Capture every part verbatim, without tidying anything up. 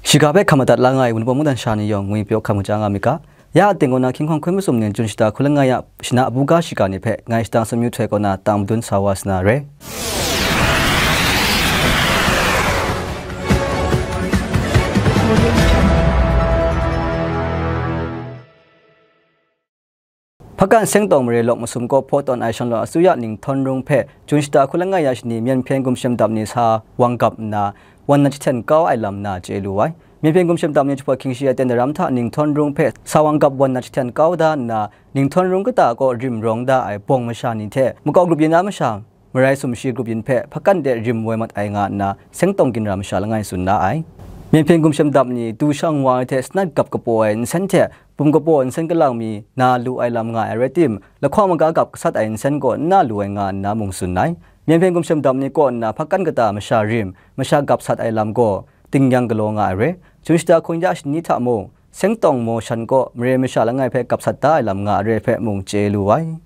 Shiga hpe hkam madat la nga ai Wunpawng mungdan sha ni yawng ngwi pyaw hkam kaja nga myit ga. Ya a ting kaw na hkying hkawng hkun masum ning Jun shata hkun langai ya shana buga shiga ni hpe ngai shadang sumyu htoi kaw na tang madun sa wa sa na re. Hpakan Sengtawng mare lawk masum kaw hpaw tawn ai Shanglawt Asuya Ninghthawn Rung hpe Jun shata hkun langai ya shani Myen Hpyen Gumshem Dap ni sa wang gap nna, wan na jahten kau ai lam na chye lu ai. Myen Hpyen Gumshem Dap ni jahpawt hkying shi aten daram hta Ninghthawn Rung hpe sa wang gap wan na jahten kau da nna, Ninghthawn Rung kata kaw rim rawng da ai bawng masha ni hte makau grup yin na masha, marai sumshi grup yin hpe hpakan de rim woi mat ai nga nna, Sengtawng ginra masha langai tsun la ai. Myen Hpyen Gumshem Dap ni du shang wa ai hte sanat gap kapaw ai nsen hte pum kapaw nsen kalang mi na lu ai lam nga ai rai tim, lahkawng maga gap gasat ai nsen gaw n na lu ai nga nna mung tsun ai. Myen Hpyen Gumshem Dap ni kaw nna hpakan kata masha rim, masha gap sat ai lam gaw, tingnyang galaw nga ai re. Jun shata hkun ya shani hta mung, Sengtawng maw shan kaw mare masha langai hpe gap sat da ai lam nga ai re hpe mung chye lu ai.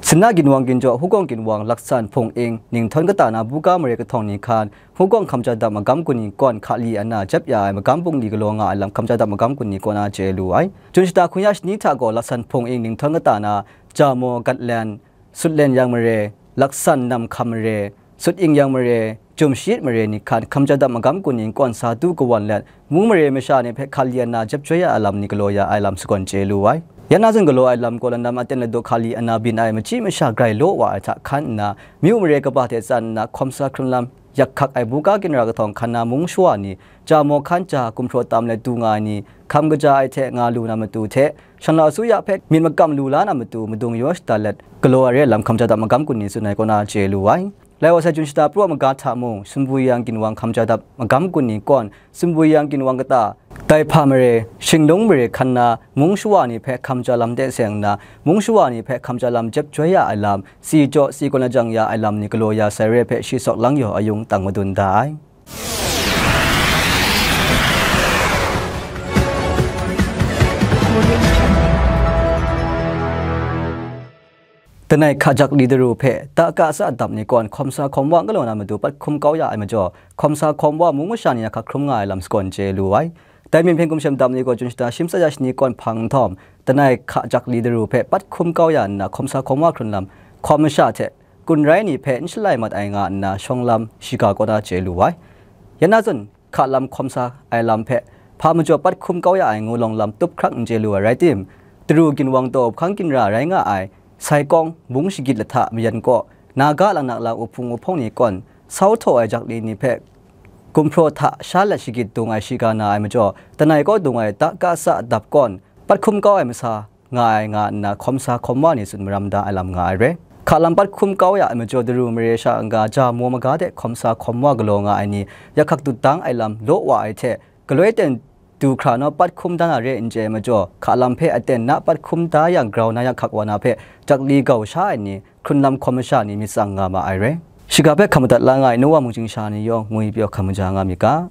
Sina ginwang ginjaw Hukawng ginwang laksan hpung ing Ninghthawn kata na buga mare kahtawng ni hkan, Hukawng hkamja dap magam kun ni kawn hkali ana jep ya ai magam bungli galaw nga ai lam hkamja dap magam kun ni kaw na chye lu ai. Jun shata hkun ya shani hta gaw laksan hpung ing Ninghthawn kata na Jamaw Gatlen, Sutlen Yang mare, laksan Namhkam mare, Sut Ing Yang mare, Jum Shayit mare ni hkan hkamja dap magam kun ni kawn sa du kawan let, mung mare masha ni hpe hkali ana jep joi ya ai lam ni galaw ya ai lam sagawn chye lu ai. Ya na zawn galaw ai lam gaw lanam aten ladu hkali ana byin ai machyi masha grai law wa ai hta hkan nna, myu mare kaba hte tsan nna hkawm sa hkrun lam yak hkak ai buga ginra kahtawng hkan na mung shawa ni, ja maw hkan ja gumhpraw tam let du nga ai ni, hkam kaja ai hte nga lu na matu hte, Shanglawt Asuya hpe myit makam lu la na matu madung yaw shada let, galaw ai re lam hkamja dap magam kun ni tsun ai kaw na chye lu ai. Lai wa sai Jun shata pru a maga hta mung, Sunbuyang ginwang hkamja dap magam kun ni kawn, Sunbuyang ginwang kata, Daihpa mare, Shinglung mare hkan na mung shawa ni hpe hkamja lam de seng nna, mung shawa ni hpe hkamja lam jep joi ya ai lam, si jaw si gawn lajang ya ai lam ni galaw ya sai re hpe shi sawk lang yaw ayung tang madun da ai. Danai hka jak li daru hpe, ta ka sa dap ni kawn hkawm sa hkawm wa galaw na matu pat hkum kau ya ai majaw, hkawm sa hkawm wa mung masha ni a hkak hkrum nga ai lam sagawn chye lu ai. Dai myin hpyen gumshem dap ni gaw Jun shata shi matsat ya shani kawn hpang nhtawm, danai hka jak li daru hpe pat hkum kau ya nna hkawm sa hkawm wa hkrun lam, hkawm masha hte kun rai ni hpe n shalai mat ai nga nna shawng lam shiga kaw na chye lu ai. Ya na zawn, hka lam hkawm sa ai lam hpe, hpa majaw pat hkum kau ya ai ngu lawng lam tup hkrak n chye lu ai rai tim, daru ginwang taw hpang ginra rai nga ai, Sai kawng, mung shagit lahta mayan kaw, Naga lanak lang uhpung uhpawng ni kawn, sau htaw ai jak li ni hpe, gumhpraw hta sha let shagit dung ai shiga na ai majaw, danai kaw dung ai ta ka sa dap kawn, pat hkum kau ai masa nga ai nga nna hkawm sa hkawm wa ni tsun maram da ai lam nga ai re. Hka lam pat hkum kau ya ai majaw daru mare sha n-ga ja maw maga de hkawm sa hkawm wa galaw nga ai ni, yak hkak dut dang ai lam law wa ai hte, galoi ten du hkra naw pat hkum da na re n chye ai majaw, hka lam hpe aten na pat hkum da yang grau na yak hkak wa na hpe jak li gau sha ai ni, hkrun lam hkawm masha ni myit tsang nga ma ai re. Shiga hpe hkam madat la nga ai Nowa mung chying sha ni yawng ngwi pyaw hkam maja nga myit ga.